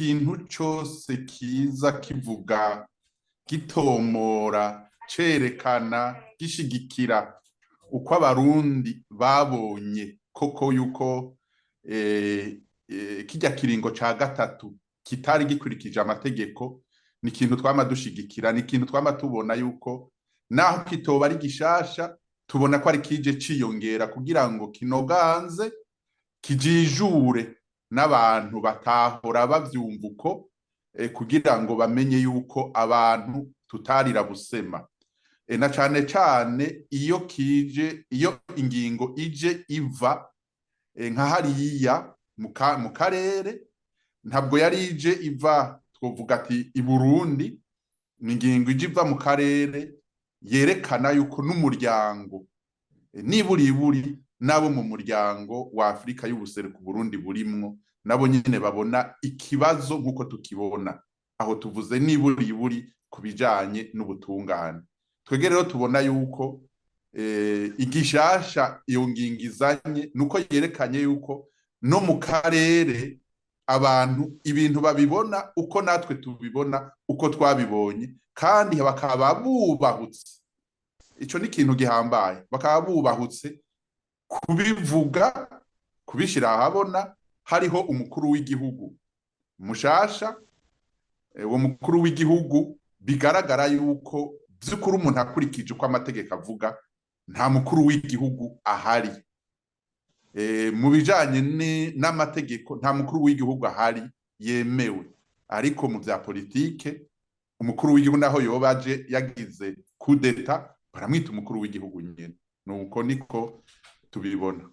Ikintu cose kiza kivuga, gitomora, cerekana, gishigikira uko Abarundi babonye koko yuko kirya kiringo ca gatatu kitari gikurikije amategeko, ni ikintu twama dushigikira, ni ikintu twama tubona yuko naho kitoba ari gishasha, tubona ko ari kije ciyongera kugira ngo kinoganze, kijijure n'abantu batahora bavyumva uko, kugira ngo bamenye yuko abantu tutarira busema. Na cane cane iyo kije, iyo ingingo ije iva nka hariya mu karere, ntabwo yari ije iva, twovuga ati, i Burundi, ni ingingo ije iva mu karere yerekana yuko n'umuryango, niburiburi n'abo mu muryango wa Afrika y'Ubuseruko Burundi burimwo, nabo nyene babona ikibazo nk'uko tukibona. Aho tuvuze niburiburi ku bijanye n'ubutungane. Twebwe rero tubona yuko igishasha iyo ngingo izanye nuko yerekanye yuko no mu karere abantu ibintu babibona uko natwe tubibona, uko twabibonye, kandi bakaba bubahutse. Ico ni ikintu gihambaye, bakaba bubahutse kubivuga, kubishira ahabona. Hariho umukuru w'igihugu mushasha, uwo mukuru w'igihugu bigaragara yuko vy'ukuri, umuntu akurikije uko amategeko avuga, nta mukuru w'igihugu ahari. Mu bijanye n'amategeko nta mukuru w'igihugu ahari yemewe, ariko mu vya politike umukuru w'igihugu naho yoba aje yagize kudeta baramwita umukuru w'igihugu nyene. Nuko niko tubibona.